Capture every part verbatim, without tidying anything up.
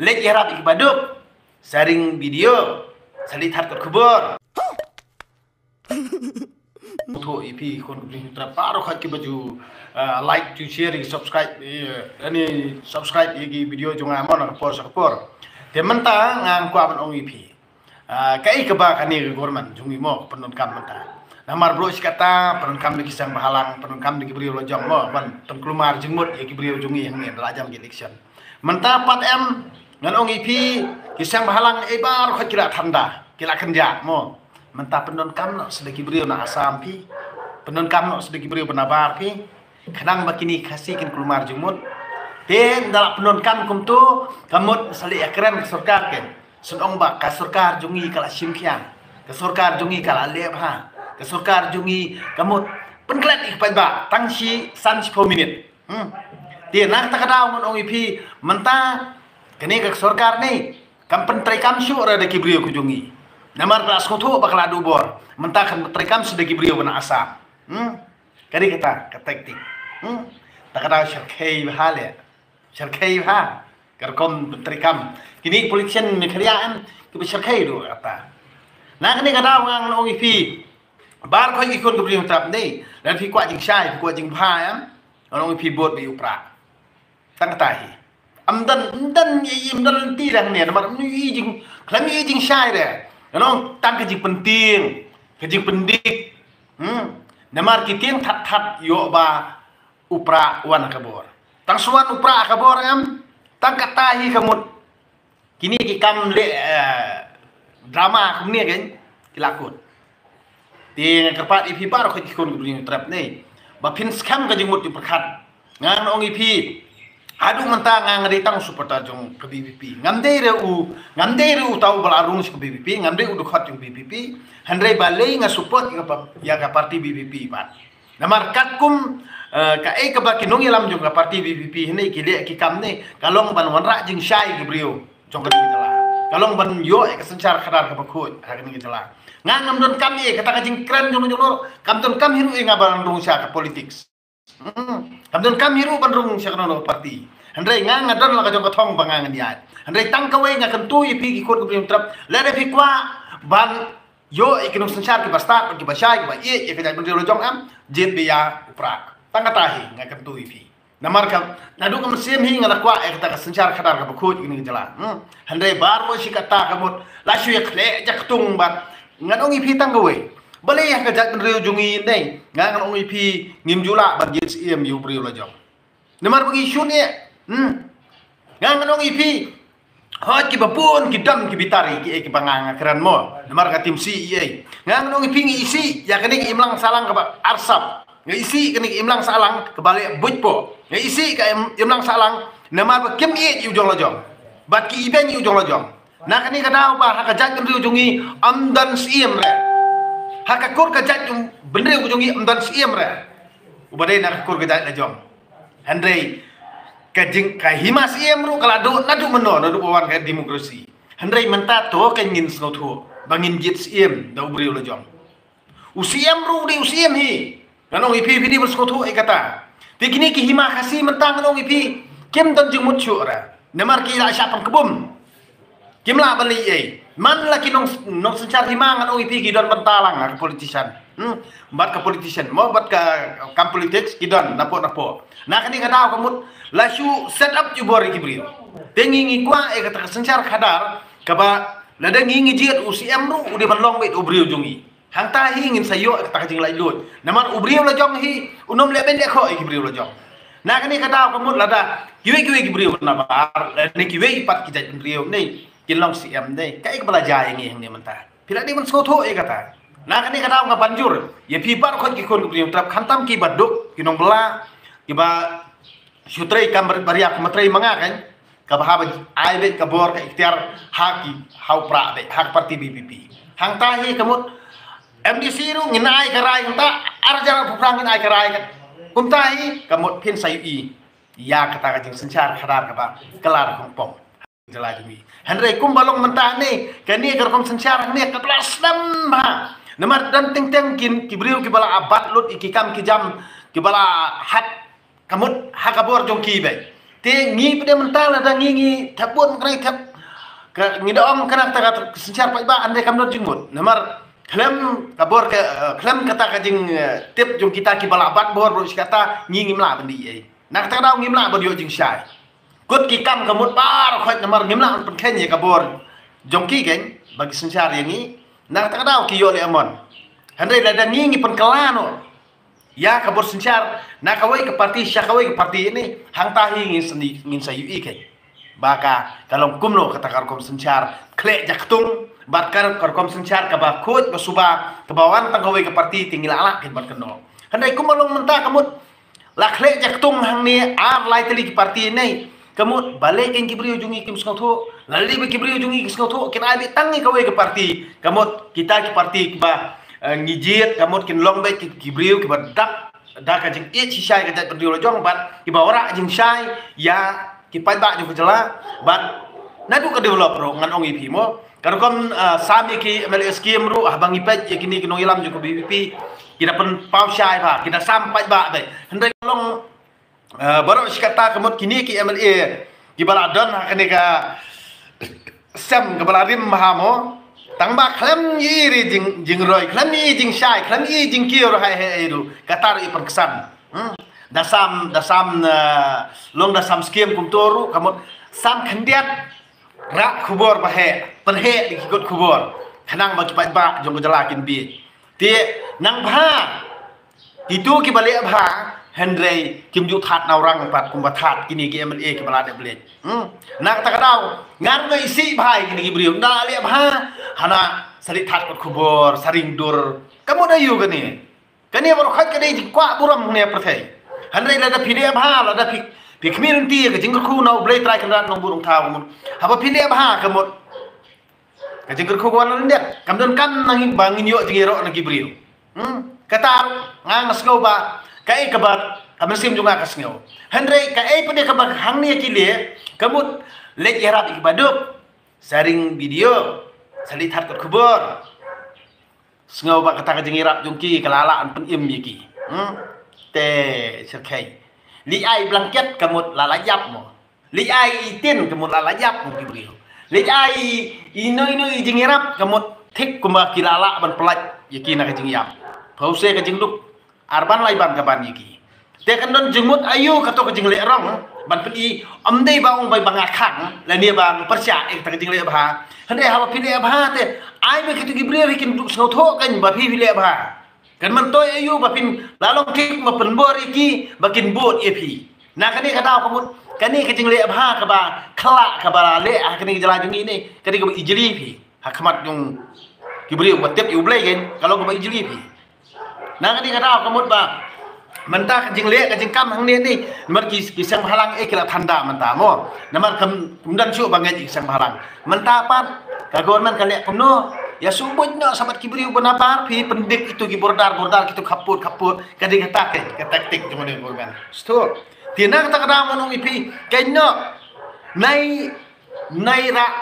Leit ïarap ïa ki baduk. Sharing video. Sa leit thad kot khubor. Thoh ïa phi khun ka bri Hynñiewtrep baroh khoit kiba ju, ah, like, ju share, ju subscribe, eh, ani subscribe ïa ki video jong nga mo na ka por sha ka por. Te mynta nga kwah ban ong ïa phi. Ah, kaei kaba kane ka government jong ngi mo ka pyndonkam mynta. Namar baroh shi katta pyndonkam da ki seng bhalang, pyndonkam da ki briew la jong mo ban pynkulmar jingmut ïa ki briew jong ngi hangne da la jan ki election. Mynta pat em ngan ong ïa phi ki seng bhalang eh baroh khoit ki la thanda, ki la kynjah mo. Mynta pyndonkam noh sa da ki briew na Assam phi. Pyndonkam noh sa da ki briew ba nabar phi. Khnang ba kine ki Khasi kin kulmar jingmut. Te ynda la pyndonkam kumto, ka mut sa leh ïakren ka sorkar ken. Sngewthuh ba ka sorkar jong ngi ka la shim khiang. Ka sorkar jong ngi ka la leh bha. Ka sorkar jong ngi ka mut pynklet ïa ki paidbah tang shi san shiphew minit. Hmm. Te na kata ka daw ngan ong ïa phi mynta kane ka sorkar ne kam pyntreikam shuh re da ki briew ka jong ngi. Namar ka la sngewthuh ba ka la duh bor. Mynta kan pyntreikam shuh da ki briew ba na Assam. Hmm. Kane kata ka taktik. Hmm. Ta ka daw shyrkhei bha le. Shyrkhei bha. Ka rukom pyntreikam. Kine politician Meghalaya em kiba shyrkhei duh kata. Na kane ka daw ngan ong ïa phi. Baroh khoit ki khun ka bri Hynñiewtrep ne. Lada phi kwah jingshai, phi kwah jingbha em. Ngan ong ïa phi vote ba ïa u Prah. Tang kata hi. Ym don, ym don ïa, ym don lynti dang ne, namar ym ïohi jing, khlem ïohi jingshai de. Ngan ong tang ka jingpyntieng, ka jingpyndik. Hmm. Namar ki tieng that that ïoh ba u Prah wan ha ka bor. Tang shu wan u Prah ha ka bor em, tang kata hi ka mut. Kine ki kam leh, eh, drama kumne kein ki la kut. Te nga kyrpad ïa phi baroh khoit ki khun ka bri Hynñiewtrep ne ba phin skhem ka jingmut jingpyrkhat. Ngan ong ïa phi haduh mynta nga nga dei tang u supporter jong ka B B P. Ngam dei re u, ngam dei re uta uba la rung sha ka B B P, ngam dei u dkhot jong B B P. Hynrei balei nga support ïa ka pa-, ïa ka party B B P pat. Namar katkum, eh, kaei kaba ki nongïalam jong ka party B B P hynne ki leh ki kam ne ka long ban wanrah jingshai ki briew jong kane ka jylla. Ka long ban ïoh ïa ka synshar khadar kaba khuid ha kane ka jylla. Nga ngam donkam ïa kata ka jingkren jong jong, kam donkam hi ruh ïa nga ban rung sha ka politics. Hmm. Kam donkam hi ruh ban rung sha kano kano ka party. Hynrei nga nga don la ka jong ka thong ba nga ngan ïaid. Hynrei tang kawei nga kyntu ïa phi ki khun ka bri Hynñiewtrep, lada phi kwah ban ïoh ïa ki nongsynshar kiba stad, kiba shai, kiba ïeit ïa ka jaitbynriew la jong em, jied beit ïa u Prah. Tang kata hi nga kyntu ïa phi. Namar ka naduh ka mynsiem hi nga la kwah ïa kata ka synshar khadar kaba khuid ïa kane ka jylla. Hmm. Hynrei baroh shi katta ka mut la shu ïa khleh jaktung bad ngan ong ïa phi tang kawei. Balei ïa ka jaitbynriew jong ngi ne nga ngan ong ïa phi ngim ju lah ban jied syiem ïa u briew la jong. Namar ba ngi shun ïa. Hmm. Nga ngan ong ïa phi. Hooid kiba bun ki dam ki bitar ïa kiei kiba nga nga kren mo. Namar ka tim C E A. Nga ngan ong ïa phi ngi isih ïa kane ka imlang sahlang kaba arsap. Ngi isih kane ka imlang sahlang kaba leh buit po. Ngi isih ka im-, imlang sahlang namar ba kim ïeit ïa u jong la jong. Bad ki ibeiñ ïa u jong la jong. Na kane ka daw ba ha ka jaitbynriew jong ngi ym don syiem re. Ha ka kur ka jaitbynriew jong ngi ym don syiem re. Uba dei na ka kur ka jait la jong. Hynrei ka jing ka hima syiem ruh ka la duh naduh mynno, naduh ba wan ka demokrasi. Hynrei mynta to ka ngin sngewthuh ba ngin jied syiem da u briew la jong. U syiem ruh u dei u syiem hi. Ngan ong ïa phi, phi dei ban sngewthuh ïa kata. Te kine ki hima Khasi mynta ngan ong ïa phi kim don jingmut shuh re. Namar ki la shah pang kbum. Kim lah ban leh ei. Man la ki nong, nongsynshar hima ngan ong ïa phi ki don bynta lang ha ka politician. Hmm? Bad ka politician mo bad ka kam politics ki don napoh napoh. Na kane ka daw ka mut la shu set up jubor ïa ki briew. Te ngi ngi kwah ïa kata ka synshar khadar kaba lada ngi ngi jied u syiem ruh u dei ban long beit u briew jong ngi. Hangta hi ngin sa ïoh kata ka jinglaitluid. Namar u briew la jong hi, u nym leh beiñ leh khoh ïa ki briew la jong. Na kane ka daw ka mut lada kiwei kiwei ki briew na bar, lane kiwei pat ki jaitbynriew ne kin long C M ne. Kaei kaba la jia ïa ngi hangne mynta. Phi la dei ban sngewthuh ïa kata. Na kane ka daw nga ban jur ïa phi baroh khoit ki khun ka bri Hynñiewtrep khamtam kiba duk, ki nongbylla, kiba shu trei kam bar-, baria kum trei ma nga kan. Kaba haba ai beit ka bor ka ikhtiar ha ki ha u Prah beit ha ka party B P P. Hangta hi ka mut M D C ruh ngin ai ka rai, hangta ar hajar arphew phra ngin ai ka rai kan. Kumta hi ka mut phin sa ïohi ïa kata ka jingsynshar khadar kaba kylla rukom pom. Jylla jong ngi. Hynrei kumba long mynta ne kane ka rukom synshar ne ka pla slem bha. Namar don teng teng kin ki briew kiba la bat lut ïa ki kam ki jam kiba la hat ka mut ha ka bor jong ki beit. Te ngi pat mynta lada ngi ngi thep bun kane thep, ka ngi da ong kane kata ka synshar paidbah, hynrei kam don jingmut. Namar khlem ka bor ka, eh, khlem kata ka jing, eh, tip jong kita kiba la bat bor baroh shi katta, ngi ngim lah ban dih ei. Na kata ka daw ngim lah ban ïoh jingshai. Kut ki kam ka mut baroh khoit namar ngim lah ban pynkheiñ ïa ka bor jong ki keiñ ba ki synshar ïa ngi. Na kata ka daw ki ïoh lehmon. Hynrei lada ngi ngi pynkylla noh ïa ka bor synshar na kawei ka parti sha kawei ka parti, ine hangta hi ngin sa, ngin sa ïohi keiñ ba ka, ka long kumno kata ka rukom synshar khleh jaktung bad ka, ka rukom synshar kaba khuid ba suba kaba wan tang kawei ka parti te ngi lah lah keiñ ban kynnoh. Hynrei kumba long mynta ka mut la khleh jaktung hangne ar lai tylli ki parti, ine ka mut balei keiñ ki briew jong ngi kim sngewthuh? Lada dei ba ki briew jong ngi ki sngewthuh kin ai beit tang ïa kawei ka parti. Ka mut kita ki parti kiba, eh, ngi jied ka mut kin long beit ki, ki briew kiba dap da ka jingïeit shisha ïa ka jaitbynriew la jong bad kiba wanrah jingshai ïa ki paidbah jong ka jylla bad naduh ka develop ruh ngan ong ïa phi mo. Ka rukom, ah, sam ïa ki M L A scheme ruh haba ngi peit ïa kine ki nongïalam jong ka V P P ki da pynpaw shai bha, ki da sam paidbah bha. Hynrei ka long, ah, baroh shi katta ka mut kine ki M L A kiba la don ha kane ka sem kaba la rim bha mo. Tang ba khlem ïohi jing, jingroi, khlem ïohi jingshai, khlem ïohi jingkiew ruh hai hai ruh kata ruh i pynksan. Hmm. Da sam, da sam, ah, long da sam scheme kumto ruh ka mut sam khyndiat rah khubor ba heh, pynheh da ki kot khubor khnang ba ki paidbah jong ka jylla kin bieit. Te nang bha kito kiba leh bha hynrei kim ju thad na u rang pat kumba thad kine ki M L A kiba la dep leit. Hmm. Na kata ka daw ngan ngi isih bha ïa kine ki briew, nda la leh bha hana sa leit thad kot khubor, sa ring dur. Ka mut aïu kane? Kane baroh khoit ka dei jingkwah burom hangne ha pyrthei. Hynrei lada phi leh bha, lada phi, phi khmih lynti ïa ka jingkyrkhu na U Blei Trai Kynrad Nongbuh Nongthaw ka mut. Haba phi leh bha ka mut ka jingkyrkhu ka wan lyndet, kam donkam nang ba ngin ïoh jingïaroh na ki briew. Hmm? Kata nga nga sngew ba kaei kaba ka mynsiem jong nga ka sngew. Hynrei kaei pat kaba hangne ki leh ka mut leit ïarap ïa kiba duk, sa ring video, sa leit thad kot khubor. Sngew ba kata ka jingïarap jong ki ka la lah ban pynim ïa ki. Hmm? Te shyrkhei. Leit ai blanket ka mut la la ïap mo. Leit ai i tin ka mut la la ïap mo ki briew. Leit ai ino ino i jingïarap ka mut thik kumba ki la lah ban pyllait ïa ki na ka jingïap. Phewse ka jingduk. Ar ban lai ban ka ban ïa ki. Te kan don jingmut aïu kato ka jingleh rong ban pyni, ym dei ba ong bai ba nga khang lane ba nga pyrshah ïa kata ka jingleh bha. Hynrei haba phi leh bha te ai ba kito ki briew hi kin dup sngewthuh kan ba phi phi leh bha. Kan myntoi aïu ba phin la long thik ma pynbor ïa ki ba kin bud ïa phi. Na kane ka daw ka mut kane ka jingleh bha kaba khlah kaba la leh ha kane ka jylla jong ngi ne kane kaba ijli phi ha khmat jong ki briew ba tip ïa U Blei kan ka long kaba ijli phi. Na kane ka daw ka mut ba mynta ka jingleh ka jingkam hangne ne namar ki, ki seng bhalang eh ki la thanda mynta mo. Namar kam, kam don shuh ba ngeit ki seng bhalang. Mynta pat ka government ka leh kumno? Ïa shu buit noh sa bad ki briew ba nabar phi pyndik ito ki bordar bordar kito khaput khaput. Ka dei kata ka, ka taktik jong ka government. Stur. Te na kata ka daw ngan ong ïa phi kane noh. Nai, nai rah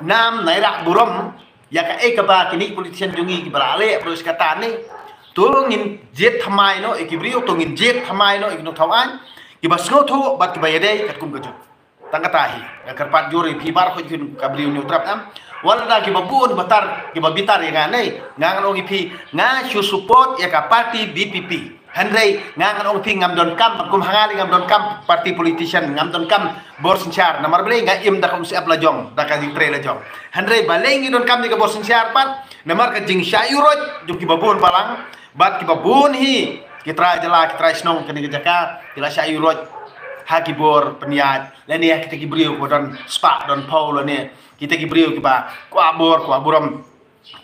nam, nai rah burom ïa kaei kaba kine ki politician jong ngi kiba la leh baroh shi katta ne. To ngin jied thymmai noh ïa ki briew, to ngin jied thymmai noh ïa ki nongthaw aiñ kiba sngewthuh bad kiba ïadei katkum ka juk. Tang kata hi nga kyrpad jur ïa phi baroh khoit kin ka briew Hynñiewtrep em. Wat lada kiba bun batar kiba bitar ïa nga ne nga ngan ong ïa phi nga shu support ïa ka party V P P. Hynrei nga ngan ong phi ngam donkam, kum ha nga lei ngam donkam party politician, ngam donkam bor synshar. Namar balei nga im da ka umsyep la jong, da ka jingtrei la jong. Hynrei balei ngi donkam ïa ka bor synshar pat? Namar ka jingshah ïuh roit jong kiba bun balang bad kiba bun hi ki trai jylla, ki trai shnong kane ka jaka ki la shah ïuh roit ha ki bor pynïaid lane ha kita ki briew kiba don spah don phew lane kita ki briew kiba kwah bor kwah burom.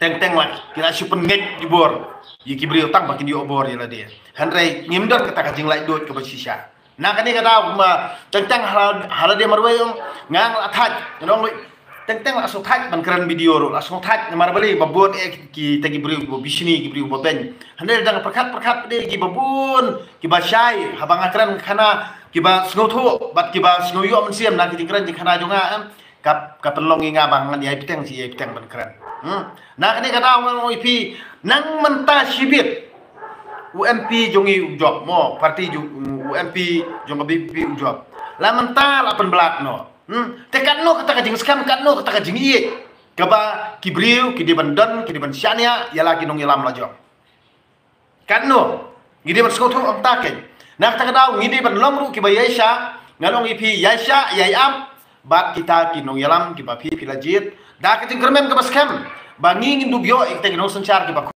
Teng teng la ki la shu pynngeit ki bor ïa ki briew tang ba kin ïoh bor ïa lade. Hynrei ngim don kata ka jinglaitluid kaba shisha. Na kane ka daw kumba teng teng ha la, ha lade marwei ong nga la thait, nga ong teng teng la sngewthait ban kren video ruh la sngewthait namar balei ba bun eh kita ki briew kiba bishni ki briew ba beiñ. Hynrei dang pyrkhat pyrkhat de kiba bun kiba shai haba nga kren khana kiba sngewthuh bad kiba sngew ïoh mynsiem na ki jingkren jingkhana jong nga em. Ka, ka pynlong ïa nga ba ngan ïai bteng shi ïai bteng ban kren. Hmm. Na kane ka daw ngan ong ïa phi nang mynta shibit u M P jong ngi u jop mo, party jong u M P jong ka V P P u jop. La mynta la pynblad noh. Hmm? Te katno kata ka jingskhem, katno kata ka jingïeit kaba ki briew ki dei ban don, ki dei ban shaniah ïa la ki nongïalam la jong. Katno ngi dei ban sngewthuh ong ta keiñ. Na kata ka daw ngi dei ban long ruh kiba ïaishah. Ngan ong ïa phi, ïaishah, ïai ap bad kita ki nongïalam kiba phi phi la jied. Da ka jingkyrmen kaba skhem ba ngi ngin dup ïoh ïa kita ki nongsynshar kiba